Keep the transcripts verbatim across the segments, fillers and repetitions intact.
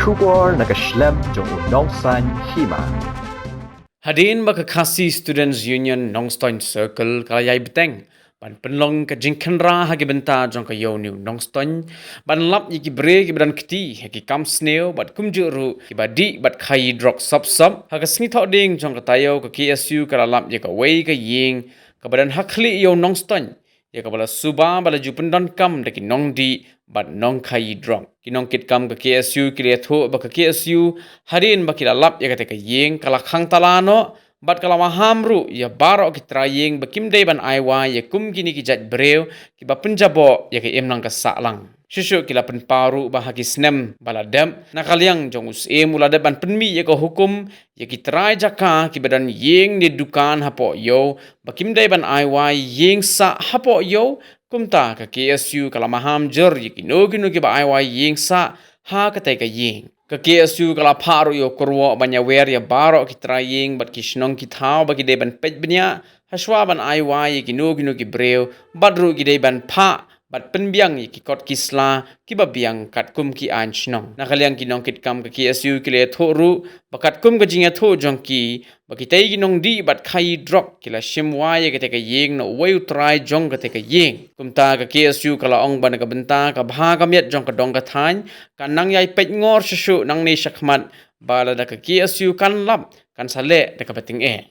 Khubor na ka shlem jong u Nongsaiñ Hima. Hadien ba ka Khasi Students Union Nongstoiñ Circle ka la ïai bteng ban pynlong ka jingkhynra ha ki bynta jong ka ïew ne u Nongstoiñ, ban lap ïa ki briew kiba don kti ha ki kam sniew bad kumjuh ruh kiba dih bad khaïi drok sop sop, ha ka sngi Thohdieng jong ka taïew, ka K S U ka la lap ïa kawei ka ïing kaba don ha khlieh ïew Nongstoiñ, ïa kaba la suba ba la ju pyndonkam da ki nongdih bad nongkhaïi drok. Ki nongkitkam ka K S U ki la ïathuh ba ka K S U, hadien ba ki la lap ïa kata ka ïing, ka la khang tala noh bad ka la maham ruh ïa baroh ki trai ïing ba kim dei ban ai wai ïa kum kine ki jait briew kiba pynjaboh ïa ka imlang ka sahlang. Shuh shuh ki la pynpaw ruh ba ha ki snem ba la dep, na ka liang jong u Syiem u la dep ban pynmih ïa ka hukum ïa ki trai jaka kiba don ïing ne dukan hapoh ïew ba kim dei ban ai wai ïing sah hapoh ïew. Kumta ka K S U ka la maham jur ïa kino kino kiba ai wai ïing sah ha katei ka ïing. Ka K S U ka la phah ruh ïa u kyrwoh ban ïawer ïa baroh ki trai ïing bad ki shnong ki thaw ba ki dei ban peit bniah hashwa ban ai wai ïa kino kino ki briew, bad ruh ki dei ban phah bad pynbiang ïa ki kot ki sla kiba biang katkum ki aiñ shnong. Na ka liang ki nongkitkam ka K S U ki la ïathuh ruh ba katkum ka jingïathuh jong ki, ba kitei ki nongdih bad khaïi drok ki la shim wai ïa katei ka ïing na uwei u trai jong katei ka ïing. Kumta ka K S U ka la ong ba na ka bynta ka bha ka miat jong ka dong ka thaiñ, kan nang ïai peit ngor shuh shuh nangne shakhmat, ba lada ka K S U kan lap, kan sa leh da kaba tyngeh.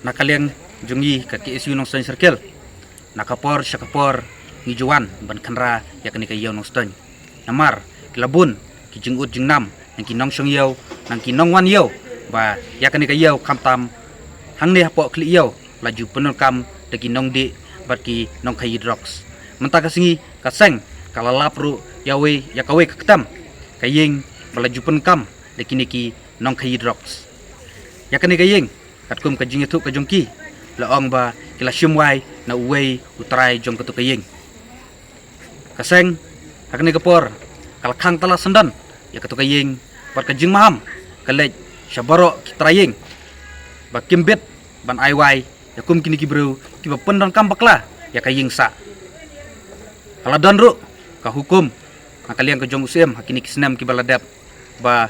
Na ka liang jong ngi ka K S U Nongstoiñ Circle, na ka por sha ka por ngi ju wan ban khynra ïa kane ka ïew Nongstoiñ. Namar ki la bun ki jingud jingnam na ki nongshong ïew, na ki nongwan ïew, ba ïa kane ka ïew khamtam hangne hapoh khlieh ïew la ju pyndonkam da ki nongdih bad ki nongkhaïi drugs. Mynta ka sngi ka seng ka la lap ruh ïa wei, ïa kawei ka ktem ka ïing ba la ju pyndonkam da kine ki nongkhaïi drugs. Ïa kane ka ïing, katkum ka jingïathuh ka jong ki, la ong ba ki la shim wai na uwei u trai jong kato ka ïing. Ka seng ha kane ka por ka la khang tala syndon ïa kato ka ïing, bad ka jingmaham ka leit sha baroh ki trai ïing ba kim bit ban ai wai ïa kum kine ki briew kiba pyndonkam bakla ïa ka ïing sah. Ka la don ruh ka hukum na ka liang ka jong u Syiem ha kine ki snem kiba la dep, ba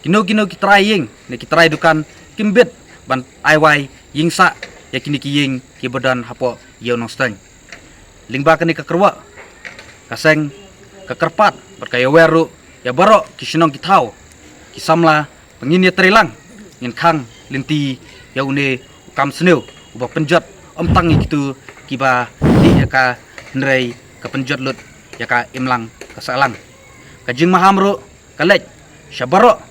kino kino ki trai ïing ne ki trai dukan kim bit ban ai wai ïing sah ïa kine ki ïing kiba don hapoh ïew Nongstoiñ. Lyngba kane ka kyrwoh, ka seng ka kyrpad bad ka ïawer ruh ïa baroh ki shnong ki thaw, ki samla, ba ngin ïatreilang, ngin khang lynti ïa une u kam sniew uba pynjot ym tang ïa kito kiba dih ïa ka, hynrei ka pynjot lut ïa ka imlang ka sahlang. Ka jingmaham ruh ka leit sha baroh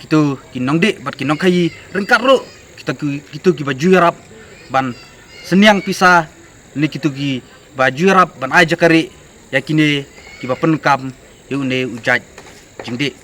kito ki nongdih bad ki nongkhaïi, ryngkat ruh kito ki, kito kiba ju ïarap ban synñiang pisa, ne kito kiba ju ïarap ban ai jaka rieh ïa kine kiba pyndonkam ïa une u jait jingdih.